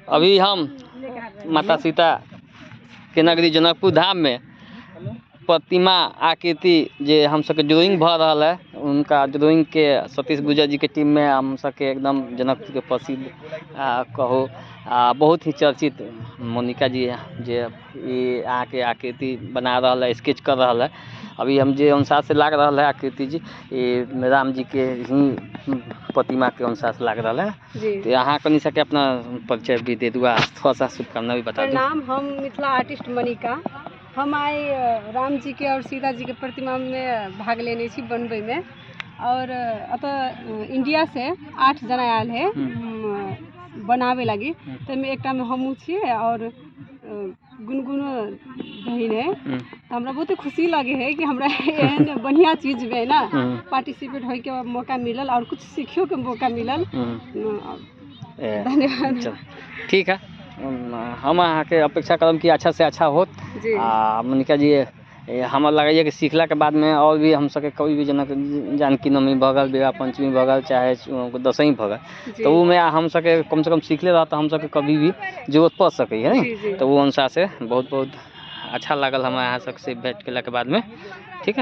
अभी हम माता सीता के नगरी जनकपुर धाम में प्रतिमा आकृति जे हम सबके ड्राइंग भऽ रहल है, उनका ड्राइंग के सतीश गुजर जी के टीम में हम सबके एकदम जनकपुर के प्रसिद्ध कहू बहुत ही चर्चित मोनिका जी जे ई अहाँके आकृति बना रहल है, स्केच कर रहल है। अभी हम जे अनुसार से लाग रहल है आकृति जी, ई राम जी के ही प्रतिमा के अनुसार से लाग रहल है। जी। तो अहाँ कनि सबके अपना परिचय भी दे दू आ थोड़ा सा शुभकामना भी बता दू। प्रणाम, हम मिथिला आर्टिस्ट मनिका। हम आइ राम जी के और सीता जी के प्रतिमा में भाग लेने छी बनबै में, और एतऽ इंडिया से 8 जना आयल है बनावे लागी, ताहिमे एकटा में हमहूँ छियै और गुनगुनो बहिन है। तऽ हमरा बहुते खुशी लगे है कि हमरा एहन बढ़िया चीज में ना पार्टिसिपेट होय के मौका मिलल और कुछ सीखियो के मौका मिलल। धन्यवाद। चल ठीक है, हम अहाँके अपेक्षा करब कि अच्छा से अच्छा होत। जी। आ मोनिका जी, हमरा लगैए कि सीखलाके बादमे और भी हम सबके कभी भी जनक जानकी नवमी भऽ गेल, विवाह पंचमी भऽ गेल, चाहे दशमी भऽ गेल, तऽ ओहिमे हम सबके कम से कम सीखले रहत तऽ हम सबके कभी भी जरूरत पड़ सकै है। जी, जी। तऽ ओ अनुसार से बहुत बहुत अच्छा लागल हमरा अहाँ सबसे भेंट केलाके बादमे।